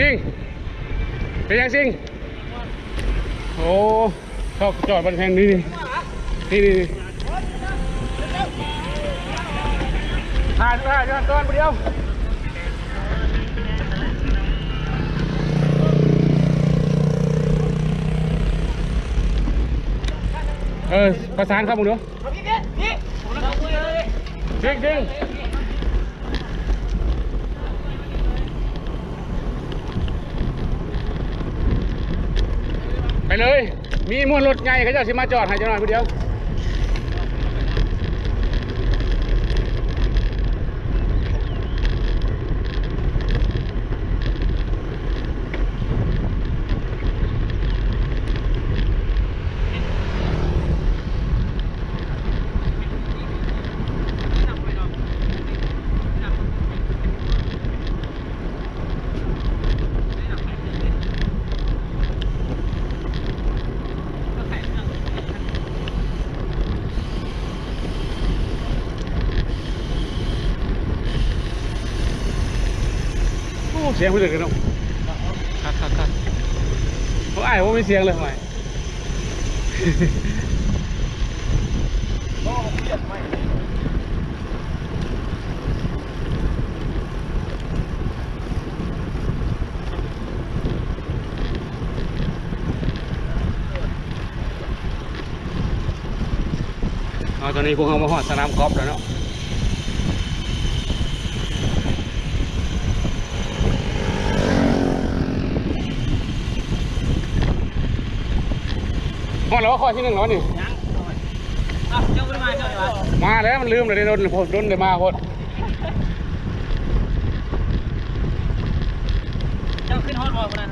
ຊິງ ເປັນຫຍັງຊິງ? ໂອ້ ເຂົ້າຈອດບັນແຮງນີ້ ນີ້ ນີ້ ນີ້ ຖ່າຍ ຖ່າຍ ຕອນຜູ້ດຽວ ເອີ ປະສານເຂົ້າເບິ່ງດູ. ເອົາ ໄປເລີຍ ມີມວນລົດໃຫຍ່ ເຂົາເຈົ້າຊິມາຈອດໃຫ້ຈັກໜ້ອຍຜູ້ດຽວ. ໂອ້ ສຽງເປັນຈັ່ງໃດເນາະ ຄັກໆໆ ໂອ້ ອ້າຍບໍ່ມີສຽງເລີຍ ຫ້ວຍ. ເອົາ ຕອນນີ້ພວກເຮົາມາຮອດສະໜາມກອບແລ້ວເນາະ. ຮອດແລ້ວບໍ່? ຂໍ້ທີໜຶ່ງແລ້ວນີ້. ຍັງ. ເອົ້າ ເຈົ້າບໍ່ໄດ້ມາ ເຈົ້າໄດ້ມາ? ມາແລ້ວ ມັນລືມແລ້ວເດ້ ດົນ ດົນໄດ້ມາໂພດ. ເຈົ້າຂຶ້ນຮອດບໍ່ມື້ນັ້ນ?